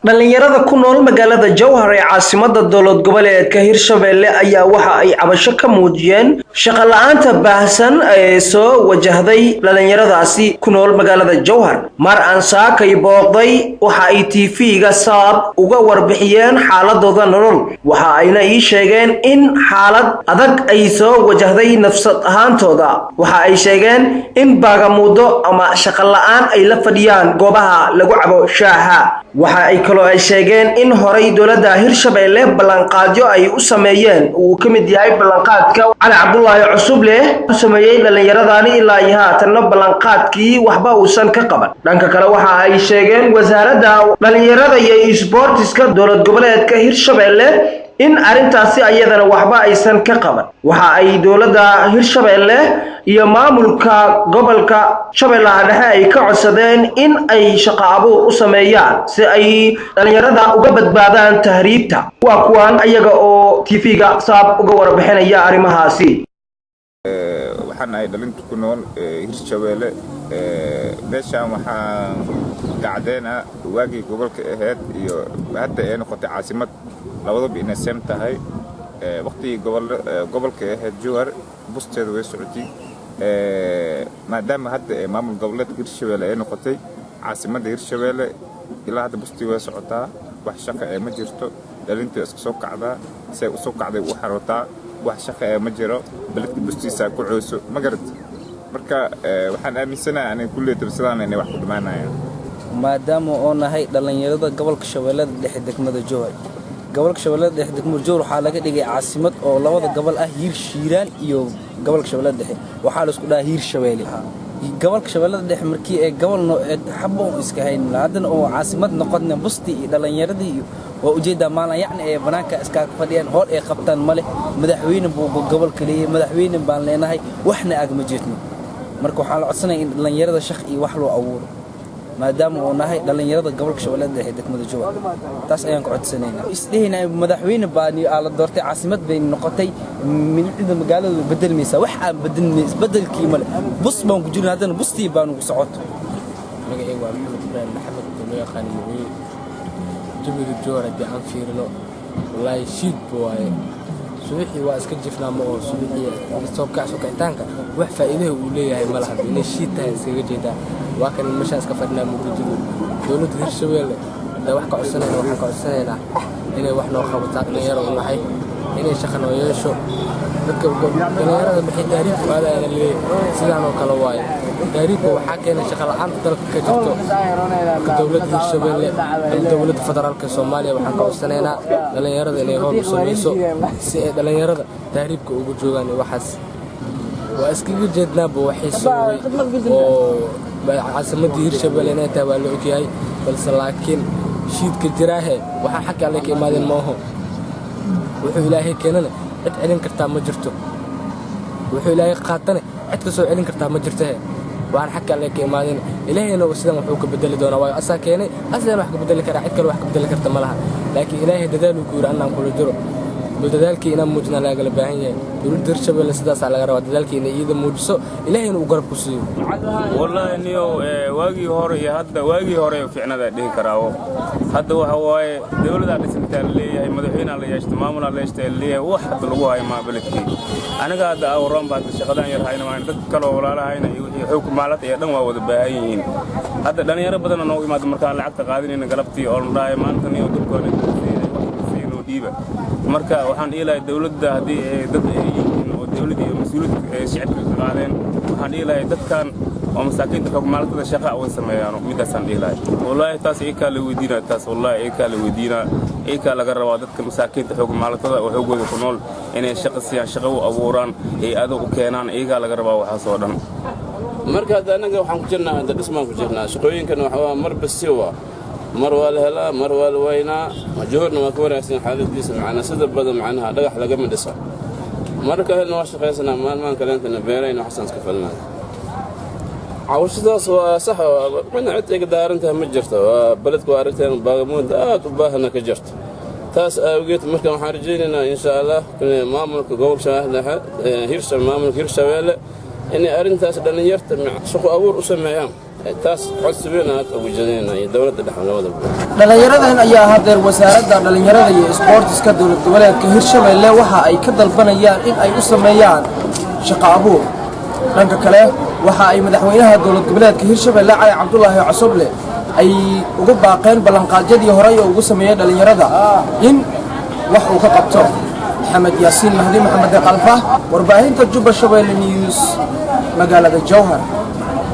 Dhalinyarada ku nool magaalada Jowhar ee caasimadda dowlad goboleedka Hirshabelle ayaa waxa ay cabasho ka muujiyeen shaqo la'aanta baahsan ee soo wajahday dhalinyaradaasi ku nool magaalada Jowhar. Mar aan saakay booqday waxa ay TV-ga Saab uga warbixiyeen xaaladooda nolol, waxa ayna ii sheegeen in xaalad adag ay soo wajahday nafsad ahaantooda. Waxa ay sheegeen in baagamuudo ama shaqo la'aan ay la fadhiyaan goobaha lagu cabo shaaha. Waxa ay kaloo ay sheegeen in horay dowladda Hirshabelle ballanqaadyo ay u sameeyeen, uu ka mid yahay ballanqaadka Cali Cabdullaahi Cusuble u sameeyey dhallinyaradani, ilaa iyo haatanna ballanqaadkii waxba uusan ka qaban. Dhanka kale, waxa ay sheegeen wasaaradda dhalinyarada iyo isboortiska dowlad goboleedka Hirshabelle in arrintaasi ayadana waxba aysan ka qaban. Waxa ay dowladda Hirshabelle iyo maamulka gobolka Shabeellaha Dhexe ay ka codsadeen in ay shaqo abuur u sameeyaan si ay dhalinyarada uga badbaadaan tahriibta. Waa kuwan ayaga oo TV-ga Saab uga warbixinaya arrimahaasi. Waxaan ahay dhalinta ku nool Hirshabeelle. Meeshaan waxaan kacdeena waagii gobolka ahayd iyo hadda ay noqotay caasimad, labadaba inay same tahay. Waqtigii gobolka ahayd Jowhar busteeda way socotay, maadaama hadda ee maamul goboleedka Hirshabeelle ay noqotay caasimadda Hirshabeelle, ilaa hadda bustii way socotaa, wax shaqa ee ma jirto. Dhalintii iska soo kacdaa, say u soo kacday u xarootaa, wax shaqa ee ma jiro, beledka bustiisaa ku cooso, ma garat? Marka waxaan aaminsanahay aniga kulleytaba sidaan inay wax ku dhamaanayaan. Maadaama oo nahay dhallinyarada gobolka Shabeellada Dhexe, degmada Jowhar, gobolka Shabeellada Dhexe, degmada Jowhar waxaa laga dhigay caasimad oo labada gobol ah, Hiir Shiiraan iyo gobolka Shabeellada Dhexe. Waxaa la isku dhahaa Hiir Shabeelle. Gobolka Shabeellada Dhexe markii ay gobol xabo iska hayn, haddana oo caasimad noqotna, bustii iyo dhallinyaradii iyo waa ujeedaa maalin yacni ay banaanka iskaaga fadhiyaan, hool ay qabtaan male. Madaxweyne buu gobolka leeyahay, madaxweyne baan leenahay, waxna agma jeedno. Marka waxaan la codsanaya in dhallinyarada shaq iyo wax loo abuuro, maadaama uu nahay dhallinyarada gobolka Shabeellada Dhexe, degmada Jowhar. Taas ayaan ku codsanaynaa, isdhehaynaa madaxweyne baa la doortay, caasimad bay noqotay, milicda magaalada bedelmaysaa. Wax aan bedelmay isbedelkii male, bus baan ku jirna, haddana bustii baan ugu socoto. Magacaygu waa Maxamed Ibraahim Maxamed oo loo yaqaano Muciye. Jawiga Jowhar haddii aan fiirino, wallaahi shiidba waaye. Subaxii waa iska jifnaa, ma oo subaxii soo kac, soo kicitaanka wax faa'iidaha uu leeyahay ma laha, inay shiid tahay iskaga jeedaa. Waa kan meeshaan iska fadhinaa muddo jiro. Dowladda Hirshabeelle hadda wax ka codsanayna, waxaan ka codsanaynaa inay wax noo qabataa dhalinyaro u nahay, inay shaqa noo yeesho. Dadka dhalinyarada maxay tahriibku aadayaan leeyahay? Sidaan oo kale waaye, tahriibka waxaa keenay shaqa la'aanta dalka ka jirto. Marka dowladda Hirshabeelle ama dowladda federaalka Soomaaliya waxaan ka codsanaynaa dhalinyarada inay howl u samayso si ay dhalinyarada tahriibka ugu joogaan. Waxaas waa iskaga jeednaaba waxay sababay oo caasimadii Hirshabelle inay tahay waa la ogyahay, balse laakiin shiidka jiraahe waxaa xagga Alle ka imaadeen maaho. Wuxuu Ilaahay keenana cid celin kartaa ma jirto, wuxuu Ilaahay qaatane cid ka soo celin kartaa ma jirtahe. Waxaan xagga Alle ka imaadeen, Ilaahayna sidan wuxuu ka bedeli doonaa, waayo asaa keenay, asagan wax ka bedeli karaa, cid kale wax ka bedeli karta ma laha. Laakiin Ilaahay dadaaluu ku yidhi annaan kula jiro, bal dadaalkii inaan muujinaa lagala baahan yahay. Dowladda Hirshabelle sidaasaa laga rabaa, dadaalkii inay iyada muujiso, Ilaahayna uu garab ku siiyo. Wallaahi niyow, waagii hore iyo hadda, waagii hore fiicnada dhihi karaawo. Hadda waxa waaye dowladaa dhisantaa la leeyahay, madaxweynaa la yeeshtay, maamulaa la yeeshtay la leeyahay, wax hadda lagu hayo maa beledkii. Aniga hadda awroon baa hadda shaqadaan yar hayna maan, dad kaloo walaalahayna iyo wixii xoog maalad iyo dhan waa wada baahan yihiin. Hadda dhalinyaro badanna noogu imaada markaan lacagta qaadanayna galabtii oo la dhahay maanta niyow dadkoona siinoo dhiiba. Marka waxaan dhihi lahay dowladda haddii ay dad ay yihiin oo dowladda iyo mas-uuliyadda ay shicibka ka qaadeen, waxaan dhihi lahay dadkan oo masaakiinta xoog maalatada shaqa way sameeyaano, midaasaan dhihi lahay. Wallaahi taas iyakaa la weydiinaa, taas wallaahi iyakaa la weydiinaa, iyakaa laga rabaa dadka masaakiinta xoog maalatada oo xoogooda ku nool inay shaqa siiyaan, shaqa u abuuraan, hay-ado u keenaan, iyagaa laga rabaa waxaas oo dhan. Marka hadda annaga waxaan ku jirnaa hadda dhismaan ku jirnaa. Shaqooyinkan waxaa marba si waa, mar waa la helaa, mar waa la waynaa. Joorna waa ka wanaagsan xaaladiisa, macnaa sida badan macnaha dhagax lagama dhisa. Marka helna waa shaqaysanaa, maalmaan kaleentana beerayna waxasaan iska falnaa. Cawshadaas waa sax, midna cid iga daarantahay ma jirto. Waa beledka waa aragteen, baagamuunda aad u baahana ka jirto. Taas awgeed marka waxaan rajaynaynaa insha Allah maamulka gobolka Shabeellaha Dhexe, maamulka Hirshabeelle inay arrintaas dhallinyarta shaqo abuur u sameeyaan. Taas codsi weyn aan ugu jeedinayna iyo dowladda dhexe labadaba. Dhallinyaradan ayaa hadeer wasaaradda dhallinyarada iyo isboortiska dowlad goboleedka Hirshabeelle waxa ay ka dalbanayaan in ay u sameeyaan shaqo abuur. Dhanka kale, waxa ay madaxweynaha dowlad goboleedka Hirshabeelle Cali Cabdulaahi Cosoble ay ugu baaqeen ballanqaadyadii horey oo ugu sameeyey dhallinyarada in wax uu ka qabto. Maxamed Yaasiin Mahdi, Maxamed Kalfa, warbaahinta Jubba Shabeelle News, magaalada Jowhar.